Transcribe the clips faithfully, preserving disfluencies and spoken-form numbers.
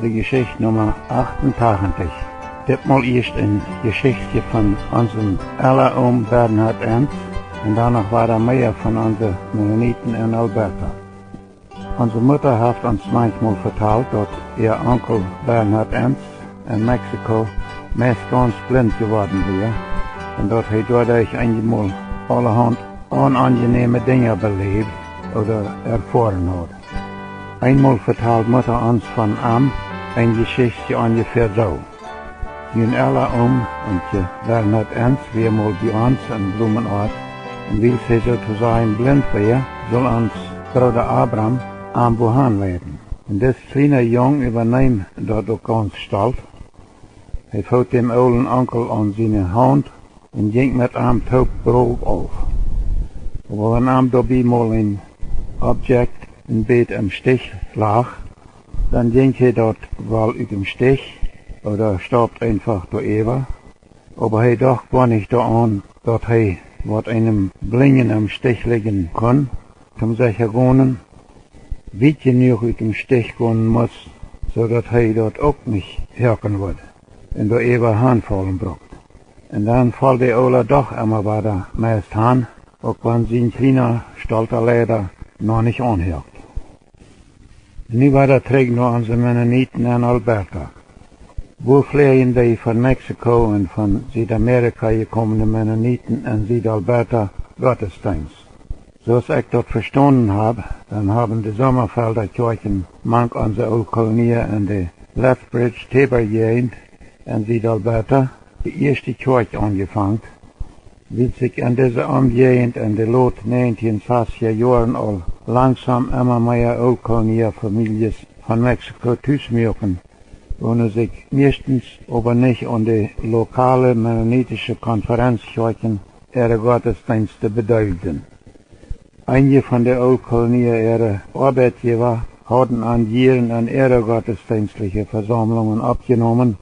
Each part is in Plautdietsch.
De Jeschicht Numma achtentachentich. Ditmol ieescht een Jeschichtje von onsen Ella Oom Bernhard Enns un dan noch wieda mea von onse Mennoniten en Alberta. Onse Mutta haft ons manchmol vetalt, daut äa Onkel Bernhard Enns en Mexiko meist gaunz blint jeworden wia un daut hee doaderch eenjemol aulahaunt onaunjenäme Dinja beläft ooda erfoaren haud. Eenmol vetald Mutta ons von am een Jeschichtje onjefäa soo: Jun Ella Oom, Oomkje Bernhard Enns, wia mol bie ons en Blumenort, un wiels hee soo to sajen blint wia, sull ons Brooda Abram am wuahan leiden. Un dis kjliena Jung äwaneem daut uk gaunz stolt. Hee foot däm oolen Onkel aun siene Haunt un jinkj met am toop brow auf. Oba wan am doabie mol een Objekt een bät em Stich lach, dan jinkj hee daut woll ut dem Stich ooda staupt eenfach doaräwa. Oba hee docht goanich doaraun, daut hee, waut eenem Blinjen em Stich lijen kunn, toom secha gonen, wiet jenuach ut dem Stich gonen must, soo daut hee daut uk nich hoaken wudd un doaräwa hanfaulen brukt. Un dan foll de Oola doch emma wada meist han, uk wan sien kjliena stolta Leida noch nich aunhoakt. Nu wada trigj no onse Mennoniten en Alberta. Wua fläajen dee von Mexiko un von Südamerika jekomne Mennoniten en Süd-Alberta Gottesdeenst? Soo aus ekj daut vestonen hab, dan haben de Sommerfelda Kjoakjen mank onse Ooltkolonia en de Lethbridge-Tabor Jäajent en Süd-Alberta de ieeschte Kjoakj aunjefangen, wiels sikj en dise Omjäajent en de lot näajentieen sastja Joaren aul langsom emma mea Ooltkolonia Famieljes von Mexiko tus muaken, woone sikj mieeschtens oba nich aun de lokale mennonitische Konferenzkjoakjen äare Gottesdeenste bedeelden. Eenje von de Ooltkolonia äare Oabeitjäwa hauden an Jieren en äare gottesdeenstliche Vesaumlungen oppjenomen,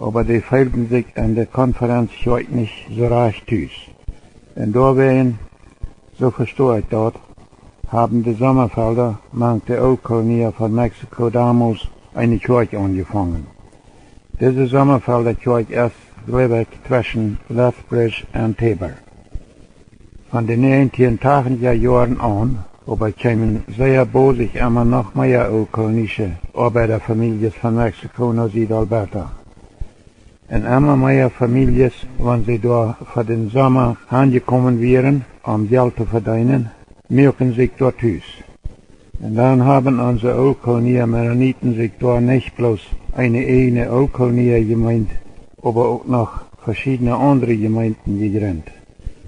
oba dee feelden sikj en de Konferenzkjoakj nich soo rajcht tus. Un doawäajen, soo vesto ekj daut, haben de Sommerfelda mank de Ooltkolonia von Mexiko domols eene Kjoakj aunjefangen. Dise Sommerfelda Kjoakj es, jleew ekj, tweschen Lethbridge un Tabor. Von de näajentieen tachentja Joaren aun oba kjeemen sea bosich emma noch mea ooltkolonische Oabeidafamieljes von Mexiko no Süd-Alberta. Un emma mea Famieljes, wan see doa fa dän Somma hanjekomen wieren, om Jelt to vedeenen, muaken sikj doa tus. Un dan haben onse Ooltkolonia Mennoniten sikj doa nich bloos eene ieejne Ooltkolonia Jemeent, oba uk noch veschiedne aundre Jemeenten jejrint.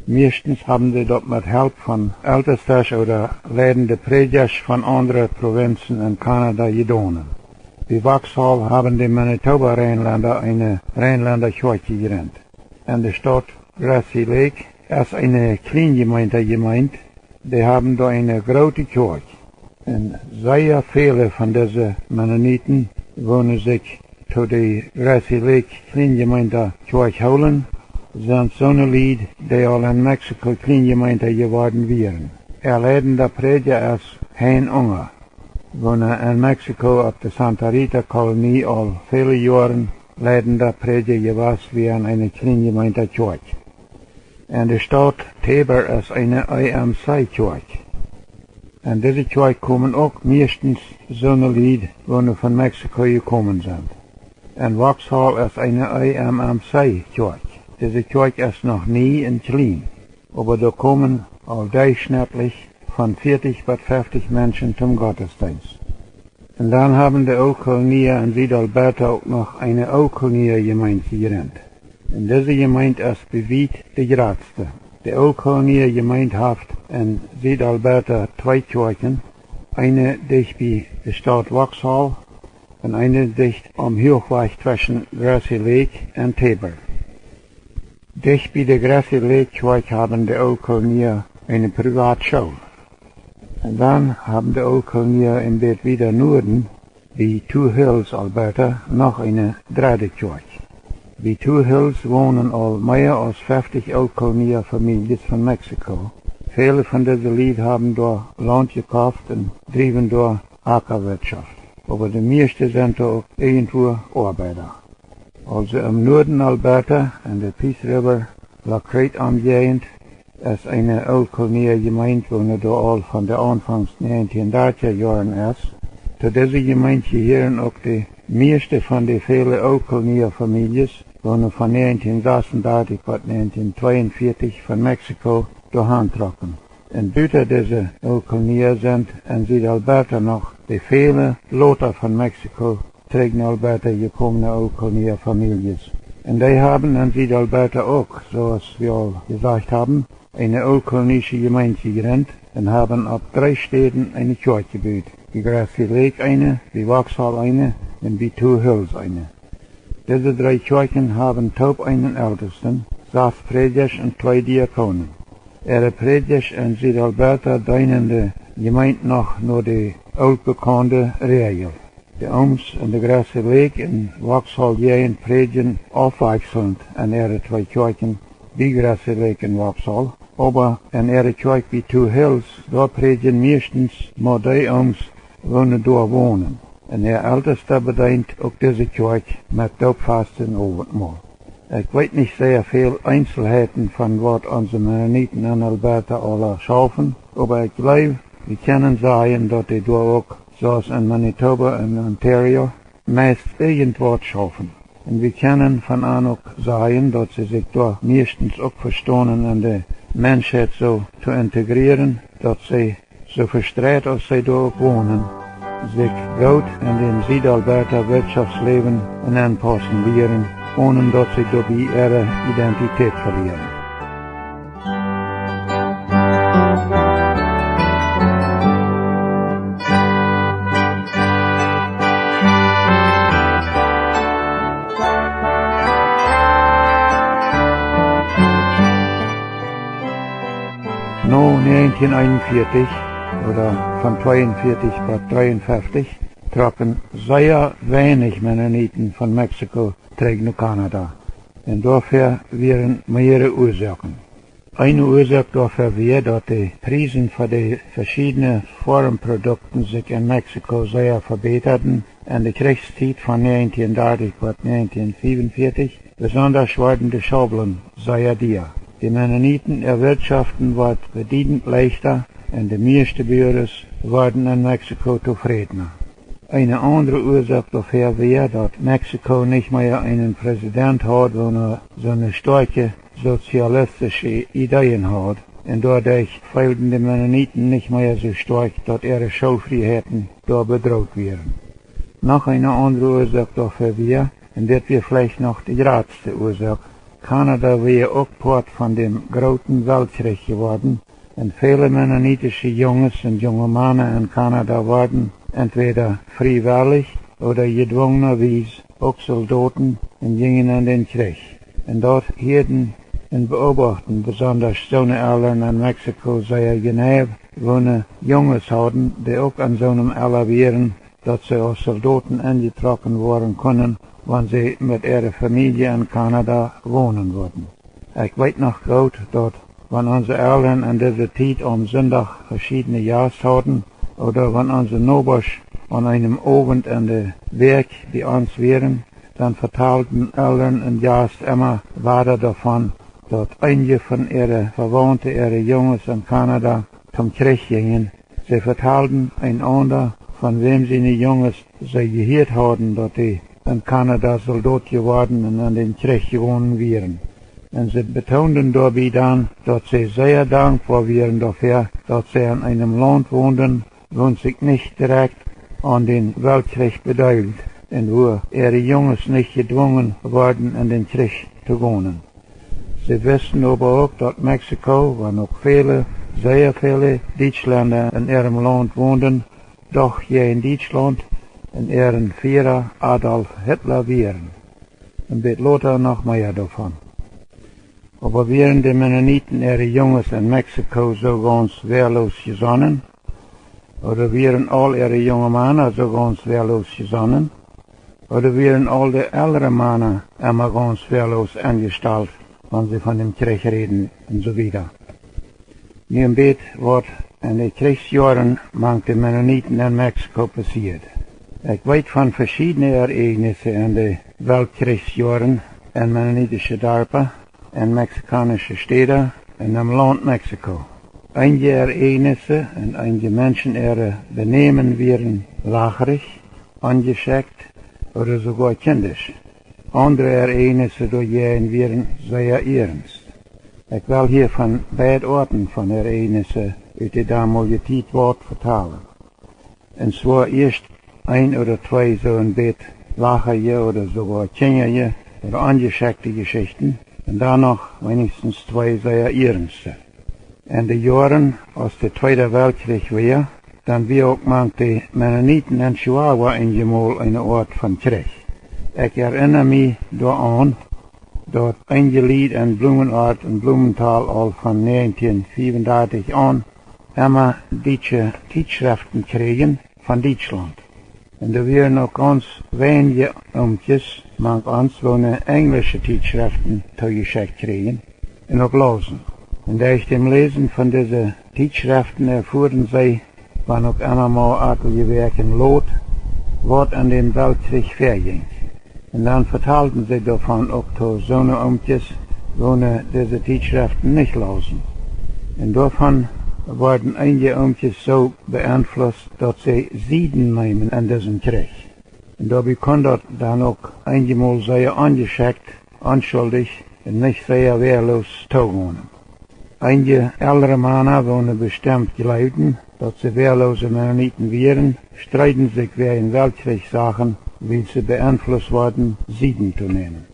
Mieeschtens haben see daut met Help von Eltestasch ooda leidende Prädjasch von aundre Prowinzen en Kanada jedonen. Bie Vauxhall haben de Manitoba Reinlenda eene Reinlenda Kjoakj jejrint. En de Staut Grassy Lake es eene Kjlienjemeenta Jemeent, dee haben doa eene groote Kjoakj. Un sea väle von dise Mennoniten, woone sikj to de Grassy Lake Kjlienjemeenta Kjoakj hoolen, sent soone Lied, dee aul en Mexiko Kjlienjemeenta jeworden wieren. Äa leidenda Prädja es Hein Unger, woone en Mexiko opp de Santa Rita Kolonie aul väle Joaren leidenda Prädja jewast wia en eene Kjlienjemeenta Kjoakj. En de Staut Tabor es eene E M C Kjoakj. En dise Kjoakj komen uk mieeschtens soone Lied, woone von Mexiko jekomen sent. En Vauxhall es eene E M M C Kjoakj. Dise Kjoakj es noch nie un kjlien, oba doa komen aul derchschnittlich von vieetich bat feftich Menschen toom Gottesdeenst. Un dan haben de Ooltkolonia en Süd-Alberta uk noch eene Ooltkolonia Jemeent jejrint. Un dise Jemeent es bie wiet de jratste. De Ooltkolonia Jemeent haft en Süd-Alberta twee Kjoakjen, eene dicht bie de Staut Vauxhall un eene dicht aum Huachwajch tweschen Grassy Lake un Tabor. Dicht bie de Grassy Lake Kjoakj haben de Ooltkolonia eene Priwatschool. Un dan haben de Ooltkolonia een bät wieda Nuaden, bie Two Hills, Alberta, noch eene dredde Kjoakj. Bie Two Hills wonen aul mea aus feftich Ooltkolonia Famieljes von Mexiko. Väle von dise Lied haben doa Launt jekoft un driewen doa Akawirtschoft. oba de mieeschte sent doa uk irjentwua Oabeida. Aulsoo em Nuaden Alberta, en de Peace River, La Crete Omjäajent, es eene Ooltkolonia Jemeent, woone doa aul von de aunfangs näajentieen dartja Joaren es. To dise Jemeent jehieren uk de mieeschte von de väle Ooltkolonia Famieljes, woone von näajentieen sasendartich bat näajentieen tweeunvieetich von Mexiko doahan trocken. Un buta dise Ooltkolonia sent en Sied-Alberta noch de väle lota von Mexiko trigj no Alberta jekomne Ooltkolonia Famieljes. Un dee haben en Sied-Alberta uk, soo aus wie aul jesajcht haben, eene ooltkoloniesche Jemeent jejrint un haben opp dree Städen eene Kjoakj jebut: bie Grassy Lake eene, bie Vauxhall eene un bie Two Hills eene. Dise dree Kjoakjen haben toop eenen Eltesten, sas Prädjasch un twee Diakonen. Äare Prädjasch en Sied-Alberta deenen de Jemeent noch no de ooltbekaunde Räajel. De Ooms en de Grassy Lake un Vauxhall Jäajent prädjen aufwakjselnt en äare twee Kjoakjen, bie Grassy Lake un Vauxhall, oba en äare Kjoakj bie Two Hills, doa prädjen mieeschtens mau dee Ooms, woone doa wonen. Un äa Eltesta bedeent uk dise Kjoakj met Doopfast un Owentmol. Ekj weet nich sea väl Eenselheiten von waut onse Mennoniten en Alberta aula schaufen, oba ekj jleew, wie kjennen sajen, daut dee doa uk, soo aus en Manitoba un Ontario, meist irjentwaut schaufen. Un wie kjennen von an uk sajen, daut see sikj doa mieeschtens uk vestonen, en de Menschheit soo to integrieren, daut see, soo vestreit aus see doa uk wonen, sikj goot en dän Sied-Alberta Wirtschoftsläwen enenpaussen lieren, onen daut see doabie äare Identität velieren. No näajentieen eenunvieetich, ooda von tweeunvieetich bat dreeunfeftich, trocken sea weinich Mennoniten von Mexiko trigj no Kanada. Un doafäa wieren mearere Uasoaken. Eene Uasoak doafäa wia, daut de Priesen fa de veschiedne Foarmprodukten sikj en Mexiko sea vebätaden. En de Kjrichstiet von näajentieen dartich bat näajentieen fiefunvieetich besondasch worden de Schaublen sea dia. De Mennoniten äa Wirtschoften wort bediedent leichta un de mieeschte Buares worden en Mexiko tofrädna. Eene aundre Uasoak doafäa wia, daut Mexiko nich mea eenen Präsident haud, woona soone stoakje sozialistische Ideeen haud, un doaderch feelden de Mennoniten nich mea soo stoakj, daut äare Schoolfrieheiten doa bedroht wieren. Noch eene aundre Uasoak doafäa wia, un dit wia veleicht noch de jratste Uasoak: Kanada wia uk Poat von däm grooten Weltkjrich jeworden, un väle mennonitische Junges un junge Mana en Kanada worden entwäda friewellich ooda jedwungnawies uk Soldoten un jinjen en dän Kjrich. Un daut hieeden un beobachten besondasch soone Elren en Mexiko sea jeneiw, woone Junges hauden, dee uk en soonem Ella wieren, daut see aus Soldoten enjetrocken woaren kunnen, wan see met äare Famielje en Kanada wonen wudden. Ekj weet noch goot, daut wan onse Elren en dise Tiet aum Sindach veschiedne Jast hauden, ooda wan onse Nobasch aun eenem Owent en de Wäakj bie ons wieren, dan vetalden Elren un Jast emma wada doavon, daut eenje von äare Vewaunte äare Junges en Kanada toom Kjrich jinjen. See vetalden eenaunda, von wäm siene Junges see jehieet hauden, daut dee en Kanada Soldot jeworden un en dän Kjrich jegonen wieren. Un see betoonden doabie dan, daut see sea dankboa wieren doafäa, daut see en eenem Launt wonden, woont sikj nich direkt aun dän Weltkjrich bedeelt un wua äare Junges nich jedwungen worden, en dän Kjrich to gonen. See wisten oba uk, daut Mexiko, wan uk väle, sea väle Dietschlenda en äarem Launt wonden, doch jäajen Dietschlaunt un äaren Fiera Adolf Hitler wieren. Un bät lota noch mea doavon. Oba wieren de Mennoniten äare Junges en Mexiko soo gauns wäaloos jesonnen? Ooda wieren aul äare junge Mana soo gauns wäaloos jesonnen? Ooda wieren aul de elre Mana emma gauns wäaloos enjestalt, wan see von däm Kjrich räden un soo wieda? Nu en bät waut en de Kjrichsjoaren mank de Mennoniten en Mexiko passieed. Ekj weet von veschiedne Ereignisse en de Weltkjrieechsjoaren en mennonitische Darpa, en mexikaunische Städa un em Launt Mexiko. Eenje Ereignisse un eenje Menschen äare Benämen wieren lachrich, onjeschekjt ooda soogoa kjindisch. Aundre Ereignisse doajäajen wieren sea iernst. Ekj well hia von beid Oaten von Ereignisse ut de damolje Tiet waut vetalen. Un zwoa ieescht een ooda twee soo een bät lachrije ooda soogoa kjinjaje ooda onjeschekjte Jeschichten un dan noch weinichstens twee sea iernste. En de Joaren aus de Tweede Weltkjrieech wia, dan wia uk mank de Mennoniten en Chihuahua eenjemol eene Oat von Kjrieech. Ekj erinna mie doaraun, daut eenje Lied en Blumenort un Blumenthal aul von näajentieen fiewundartich aun emma dietsche Tietschreften kjrieejen von Dietschlaunt. Un doa wieren uk gaunz weinje Oomkjes mank ons, woone enjlische Tietschreften toojeschekjt kjrieejen un uk lausen. Un derch däm Läsen von dise Tietschreften erfuaren see, wan uk emma mau atelje Wäakjen lot, waut en däm Weltkjrieech väajinkj. Un dan vetalden see doavon uk to soone Oomkjes, woone dise Tietschreften nich lausen. Un doavon worden eenje Oomkjes soo beenflusst, daut see Sieden neemen en disem Kjrieech. Un doabie kunn daut dan uk eenjemol sea onjeschekjt, onschuldich un nich sea wäaloos toogonen. Eenje elre Mana, woone bestemt jleewden, daut see wäaloose Mennoniten wieren, streeden sikj wäajen Weltkjrieechssachen, wiels see beenflusst worden, Sieden to nämen.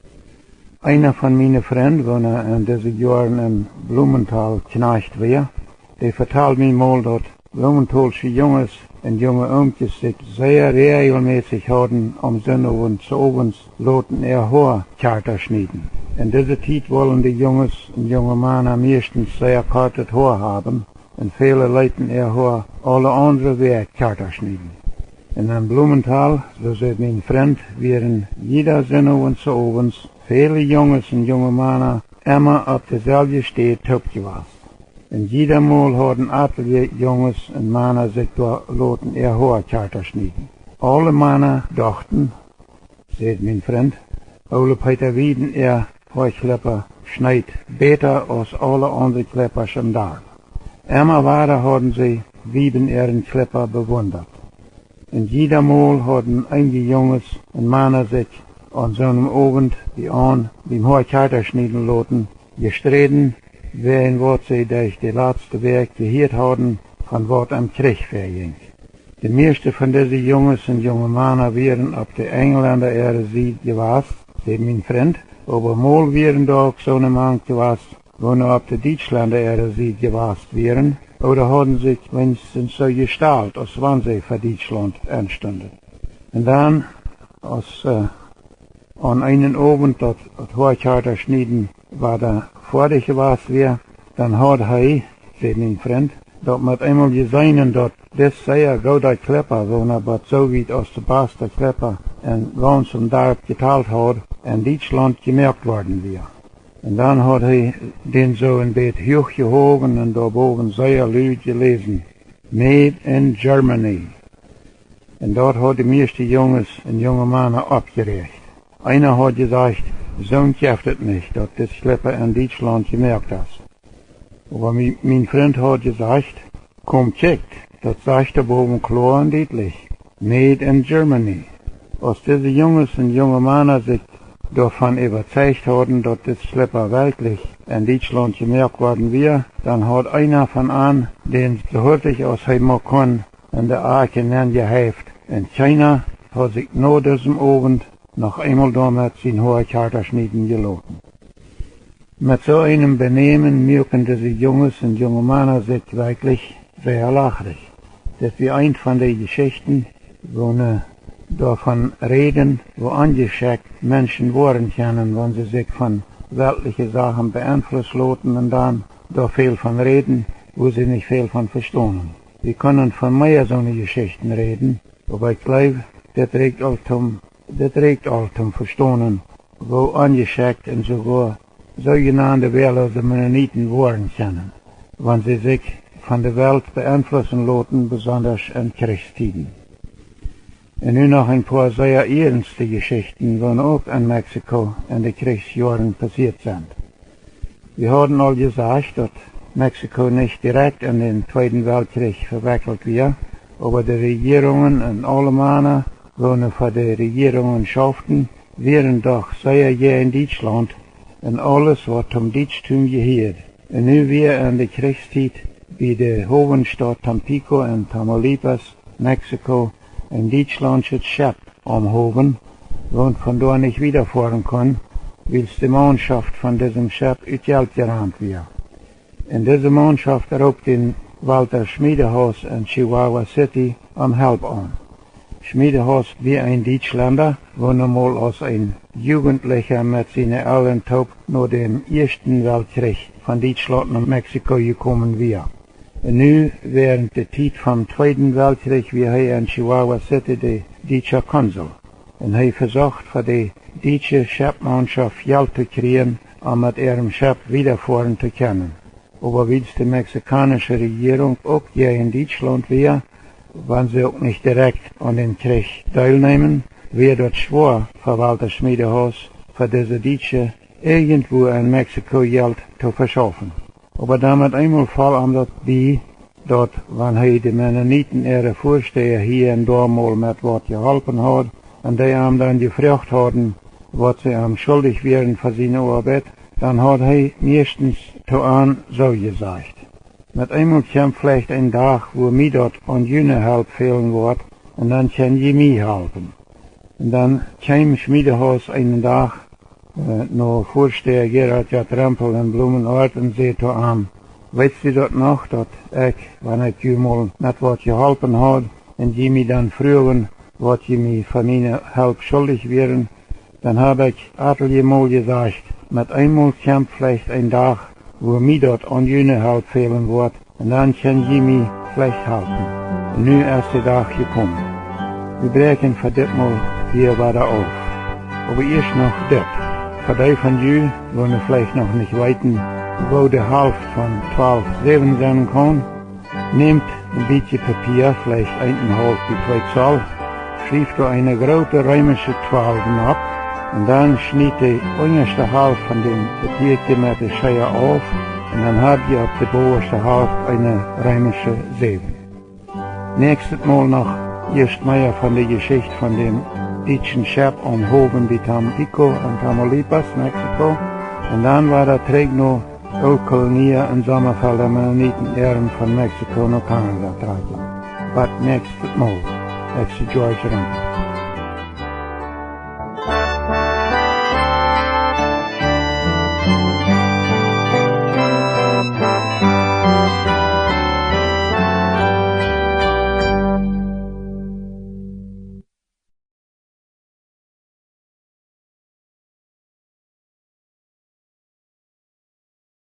Eena von miene Frind, woona en dise Joaren en Blumenthal Kjnajcht wia, dee vetald mie mol, daut Blumenthalsche Junges un junge Oomkjes sikj sea räajelmässich hauden om Sinnowent sowents loten äa Hoa kjarta schnieden. En dise Tiet wullen de Junges un junge Mana mieeschtens sea kortet Hoa haben un väle leeten äa Hoa aule aundre Wäakj kjarta schnieden. Un en Blumenthal, soo säd mien Frind, wieren jieda Sinnowent sowents väle Junges un junge Mana emma opp deselwje Städ toopjewast. Un jieda Mol hauden atelje Junges un Mana sikj doa loten äa Hoa kjarta schnieden. Aule Mana dochten, säd mien Frind, Ole Peeta Wieden äa Hoakjlippa schneed bäta aus aule aundre Klippasch em Darp. Emma wada hauden see Wieben äaren Klippa bewundat. Un jieda Mol hauden eenje Junges un Mana sikj aun soonem Owent bie aun biem Hoa kjarta schnieden loten jesträden, wäajen waut see derch de latste Wäakj jehieet hauden von waut em Kjrieech väajinkj. De mieeschte von dise Junges un junge Mana wieren opp de Enjlenda äare Sied jewast, säd mien Frind, oba mol wieren doa uk soone mank jewast, woone opp de Dietschlenda äare Sied jewast wieren, ooda hauden sikj weens soo jestalt, aus wan see fa Dietschlaunt enstunden. Un dan, aus aun eenen Owent daut, daut Hoakjarta schnieden wada foadich jewast wia, dan haud hee, säd mien Frind, daut met eemol jeseenen, daut dis sea gooda Klippa, woona bat soo wiet aus de basta Klippa en gaunzem Darp jetalt haud, en Dietschlaunt jemoakt worden wia. Un dan haud hee dän soo een bät huach jehowen un doa bowen sea lud jeläsen: Made in Germany. Un daut haud de mieeschte Junges un junge Mana oppjeräacht. Eena haud jesajcht: Soont jeft et nich, daut dis Klippa en Dietschlaunt jemoakt es. Oba mien Frind haud jesajcht: Komt, kjikjt, daut sajcht doa bowen kloa un dietlich: Made in Germany. Aus dise Junges un junge Mana sikj doavon äwazeicht hauden, daut dis Klippa werkjlich en Dietschlaunt jemoakt worden wia, dan haud eena von an dän soo hurtich aus hee mau kunn en de Akj nenjeheift, un kjeena haud sikj no disem Owent noch eemol doamet sien Hoakjarta schnieden jeloten. Met soo eenem Benämen muaken dise Junges un junge Mana sikj werkjlich sea lachrich. Dit wia eent von de Jeschichten, woone doavon räden, woo onjeschekjt Menschen woaren kjennen, wan see sikj von weltliche Sachen beenflussen loten un dan doa väl von räden, wua see nich väl von vestonen. Wie kunnen von mea soone Jeschichten räden, oba ekj jleew, dit rieekjt aul toom vestonen, woo onjeschekjt un soogoa soojenande wäaloose Mennoniten woaren kjennen, wan see sikj von de Welt beenflussen loten, besondasch en Kjrichstieden. Un nu noch een poa sea ierenste Jeschichten, waut uk en Mexiko en de Kjrichsjoaren passieet sent. Wie hauden aul jesajcht, daut Mexiko nich direkt en dän Tweeden Weltkjrich vewekjelt wia, oba de Rejierungen un aule Mana, waut fa de Rejierungen schauften, wieren doch sea jäajen Dietschlaunt un aules, waut toom Dietschtum jehieed. Un nu wia en de Kjrichstiet bie de Howestaut Tampico en Tamaulipas, Mexiko, een dietschlaundsche Schepp aum Howen, waut von doa nich wieda foaren kunn, wiels de Mauntschoft von disem Schepp ut Jelt jerant wia. Un dise Mauntschoft roopt dän Walter Schmiedehaus en Chihuahua City om Help aun. Schmiedehaus wia een Dietschlenda, waut nu mol aus een Jugentlicha met siene Elren toop no dän Ieeschten Weltkjrich von Dietschlaunt no Mexiko jekomen wia. Un nu, wäarent de Tiet vom Tweeden Weltkjrich, wia hee en Chihuahua City de dietscha Konsul. Un hee vesocht fa de dietsche Scheppmauntschoft Jelt to kjrieen, om met äarem Schepp wieda foaren to kjennen. Oba wiels de mexikaunsche Rejierunk uk jäajen Dietschlaunt wia, wan see uk nich direkt aun dän Kjrich deelneemen, wia daut schwoa fa Walter Schmiedehaus, fa dise Dietsche irjentwua en Mexiko Jelt to veschaufen. Oba dan met eemol foll am daut bie, daut wan hee de Mennoniten äare Väastäja hia un doa mol met waut jeholpen haud, un dee am dan jefroagt hauden, waut see am schuldich wieren fa siene Oabeit, dan haud hee mieeschtens to an soo jesajcht: Met eemol kjemt veleicht een Dach, wua mie daut aun june Help fälen woat, un dan kjenn jie mie halpen. Un dan kjeem Schmiedehaus eenen Dach no Väastäja Gerhard J. Rempel en Blumenort un säd to am: Weetst du daut noch, daut ekj, wan ekj ju mol met waut jeholpen haud un jie mie dan fruagen, waut jie mie fa miene Help schuldich wieren, dan hab ekj ateljemol jesajcht: Met eemol kjemt veleicht een Dach, wua mie daut aun june Help fälen woat, un dan kjenn jie mie veleicht halpen. Un nu es de Dach jekomen. Wie bräakjen fa ditmol hia wada auf. Oba ieescht noch dit: Fa dee von ju, waut veleicht noch nich weeten, woo de Halft von twalf säwen sennen kaun, nämt een bät Papia, veleicht eenenhaulf bie twee Zoll, schrieft doa eene groote reemische twalf nopp, un dan schniet de unjaschte Halft von däm Papia met de Schea auf, un dan hab jie opp de bowaschte Halft eene reemische säwen. Näakjstet Mol noch ieescht mea von de Jeschicht von däm dietschen Schepp aum Howen bie Tampico en Tamaulipas, Mexiko, un dan wada trigj no Ooltkolonia un Sommafelda Mennoniten äarem von Mexiko no Kanada trakjen. Bat näakjstet Mol, ekj sie George Rempel.